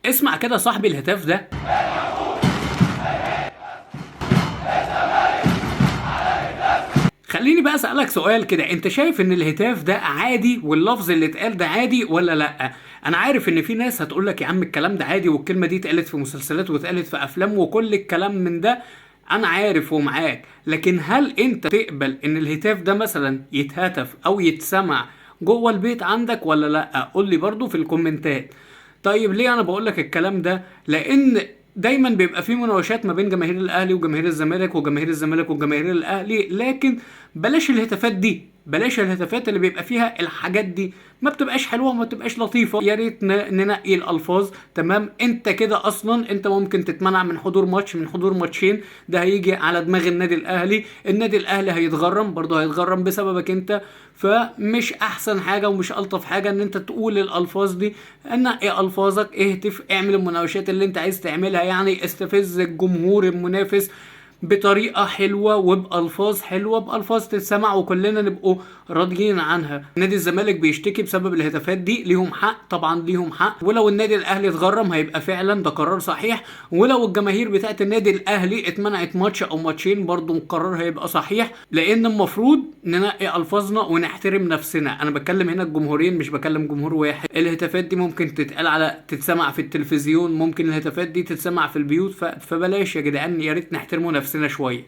اسمع كده صاحبي الهتاف ده. خليني بقى اسالك سؤال كده، انت شايف ان الهتاف ده عادي واللفظ اللي اتقال ده عادي ولا لا؟ انا عارف ان في ناس هتقول لك يا عم الكلام ده عادي، والكلمة دي اتقالت في مسلسلات واتقالت في افلام وكل الكلام من ده، انا عارف ومعاك، لكن هل انت تقبل ان الهتاف ده مثلا يتهتف او يتسمع جوه البيت عندك ولا لا؟ قول لي برضو في الكومنتات. طيب ليه انا بقول لك الكلام ده؟ لان دايما بيبقى في مناوشات ما بين جماهير الاهلي وجماهير الزمالك وجماهير الزمالك وجماهير الاهلي، لكن بلاش الهتافات دي، بلاش الهتافات اللي بيبقى فيها الحاجات دي، ما بتبقاش حلوة وما بتبقاش لطيفة. يا ريت ننقي الالفاظ، تمام؟ انت كده اصلا انت ممكن تتمنع من حضور ماتش، من حضور ماتشين، ده هيجي على دماغ النادي الاهلي، النادي الاهلي هيتغرم برضه، هيتغرم بسببك انت، فمش احسن حاجة ومش الطف حاجة ان انت تقول الالفاظ دي. نقي الفاظك، اهتف، اعمل المناوشات اللي انت عايز تعملها، يعني استفز الجمهور المنافس بطريقة حلوة وبألفاظ حلوة، بألفاظ تتسمع وكلنا نبقوا راضيين عنها. نادي الزمالك بيشتكي بسبب الهتافات دي، ليهم حق طبعا، ليهم حق. ولو النادي الاهلي اتغرم هيبقى فعلا ده قرار صحيح، ولو الجماهير بتاعت النادي الاهلي اتمنعت ماتش او ماتشين برضو القرار هيبقى صحيح، لان المفروض ننقي الفاظنا ونحترم نفسنا. انا بتكلم هنا الجمهورين، مش بكلم جمهور واحد. الهتافات دي ممكن تتقال على، تتسمع في التلفزيون، ممكن الهتافات دي تتسمع في البيوت، فبلاش يا جدعان، يا ريت نحترموا نفسنا شوية.